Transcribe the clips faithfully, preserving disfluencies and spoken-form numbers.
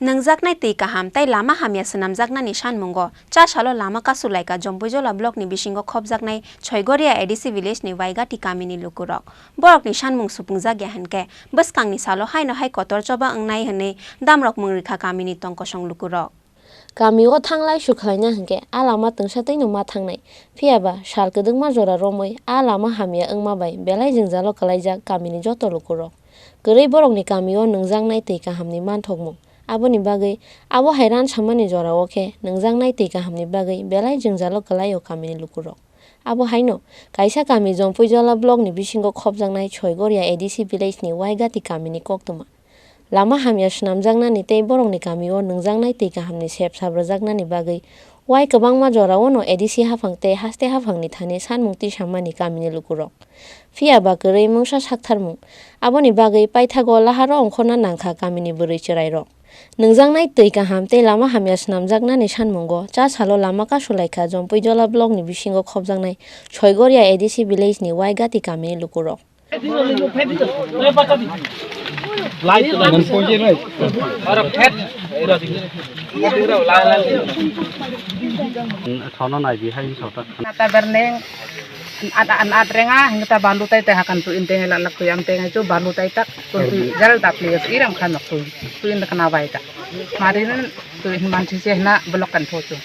Nwngjaknai twi kaham tei lama hamya swnamjaknani sanmungo chasalo lama kasulaika Jompuijola blockni bisingo khopjaknai Choigoria A D C villageni Waigati kamini lukurok. Borokni sanmung supungjak ya hinkhe bwskangni salo haino hai kotor choba wngnai hwnwi damrok mwngrwkha kamini tongkosong lukurok. Kami o thanglai sukhlaina hinkhe a lama twngsa twino ma thangnai. Phiyaba sal kwdwkma jora romwi a lama hamya wngma bai belai jwngjalo kwlaijak kamini joto lukurok. Kwrwi borokni kami o nwngjaknai twi kahamni manthokmung. Aboni bagwi abo hai ransamani jorao khe nwngjaknai twi kahamni bagwi belai jwngjalo kwlaio kamini lukurok. Abo haino kaisa kami Jompuijola blockni bisingo khopjaknai Choigoria A D C villageni Waigati kamini koktwma. Lama hamya swnamjaknani tei borokni kamio nwngjaknai twi kahamni sep sap rwjaknani bagwi wai kwbangma jorao no A D C haphang tei haste haphangni thani sanmung tisamani kamini lukurok. Phiya ba kwrwi mungsa saktharmung. Aboni bagwi paithago laharo ongkhorna nangkha kamini bwrwi chwrairok. Nwngjaknai twi kaham tei lama hamya swnamjaknani sanmungo chasalo lama kasulaikha Jompuijola blockni bisingo khopjaknai Choigoria A D C villageni Waigati kamini lukurok. Thono nai di hai sota. Nata berneng, an, an, at renga, hingta balu tai te hakan tu inteng la lak tu yang teng tu balu tai tak, tu tu jal dap liya tu iram khan tu, tu in kana bai ta. Mari nen tu in man si se na belok kan pho tu.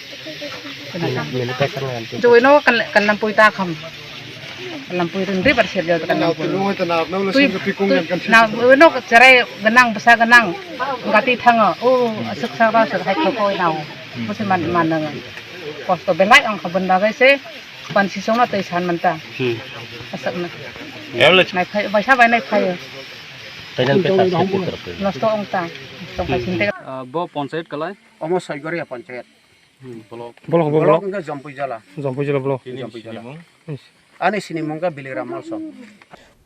Mili tai kan ngan tu. Tu ino kan, kan lampui ta kham. Kan lampui rin ri bar ser jal kan lampui. Tu na, ino cerai ganang, besa ganang, gati thango, oh, asuk sa ba asuk hai kho koi nao. Musi man, man nang. Kosto belai ang kha benda bai se. Pan sisongno tei san manta. Hmm. Asakna. Nai phai, baisa bai nai phai. Tainang pesa sete terpe. Nosto ong ta. Tong phai sinte. Ah, bo panchayat kalai? Omo Soigoria panchayat. Hmm, block. Block, bo Block block. Wngkha Jompuijala. Jompuijala block. Jompuijala. Ani sinimung kha Biliram Molsom.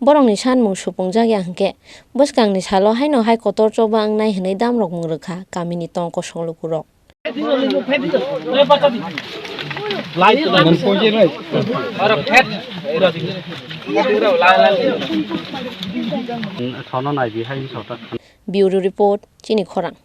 Borokni sanmung supungjak ya hwnkhe, bwskangni salo haino hai kotor choba wngnai hwnwi damrok mwngrwkha kamini tong kosong lukurok. Bureau Report, Chini Khorang.